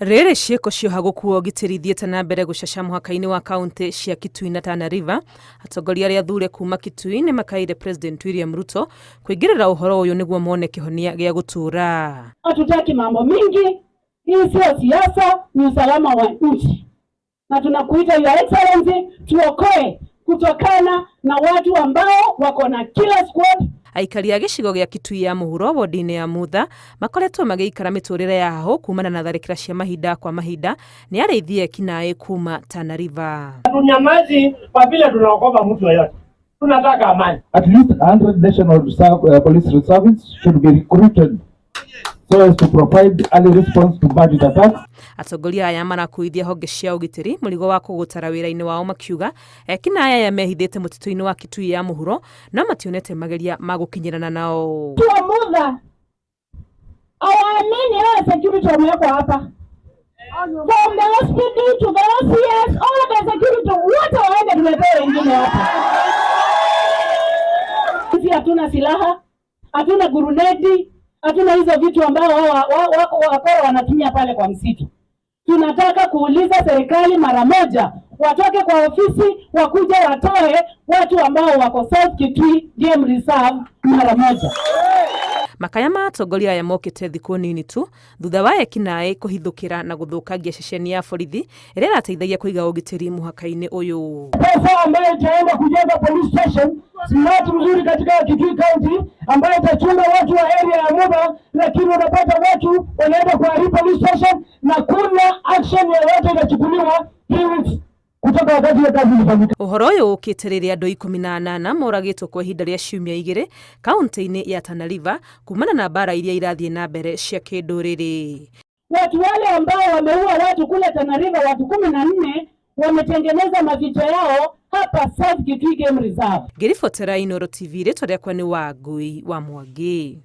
Rĩrĩ ciĩko cioha gũkua ũgitĩri ithiĩte na mbere gũcaca mũhaka-inĩ wa kaunti cia Kitui na Tana River, atongoria arĩa athure kuma Kitui nĩ makaĩire President William Ruto kũingĩrĩra ũhoro ũyũ nĩguo mone kĩhonia gĩa gũtũũra. Hatutaki mambo mingi, hii sio siasa, ni usalama wa nchi, na tunakuita Your Excellency, tuokoe kutokana na watu ambao wako na killer squad. Aikari a gĩcigo gĩa Kitui ya mũhuro wodi-inĩ ya Mutha makoretwo magĩikara mĩtũrĩre ya hahũ kumana na tharĩkĩra cia mahinda kwa mahinda nĩ arĩithi ekinaĩ kuma Tana River. Hatunyamazi kwa vile tunaogopa mtu yoyote, tunataka amani. At least 100 national reserve, police reservists should be recruited so as to provide early response to bandit attacks. Atongoria aya marakuithia honge cia ũgitĩri mũrigo wa kũgũtara wĩra-inĩ wao makiuga ekinaĩ aya mehithĩte mũtitũ-inĩ wa Kitui ya mũhuro no mationete mageria ma gũkinyĩrana nao. Watu wa Mutha hawaamini hawa security wamewekwa hapa, from the OCPD to the OCS, all the security wote waende, tuletee wengine hapa. Sisi hatuna silaha, hatuna guruneti, hatuna hizo vitu ambao wako wakora wanatumia pale kwa msitu. Tunataka kuuliza serikali mara moja watoke kwa ofisi wakuja watoe watu ambao wako South Kitui Game Reserve mara moja. Makaya ma atongoria aya mokĩte thikũ nini tu thutha wa ekinaĩ kũhithũkĩra na gũthũkangia ceceni ya borithi ĩrĩa ĩrateithagia kũiga ũgitĩri mũhaka-inĩ ũyũ. Pesa ambayo itaenda kujenga police station smart mzuri katika Kitui County ambayo itachunga watu wa area ya Mutha, lakini unapata watu wanaenda kuharibu police station na kuna action yoyote inachukuliwa 3 weeks kutoka wakati hiyo kazi ilifanyika. Ũhoro ũyũ ũkĩte rĩrĩa andũ 18 moragĩtwo kwa ihinda rĩa ciumia 2 kaunti-inĩ ya Tana River kumana na mbara iria irathiĩ na mbere cia kĩndũrĩrĩ. Watu wale ambao wameua watu kule Tana River, watu 14 wametengeneza maficho yao hapa South Kitui Game Reserve. Ngĩribotera Inooro TV, rĩtwa rĩakwa nĩ Wangui wa Mwangi.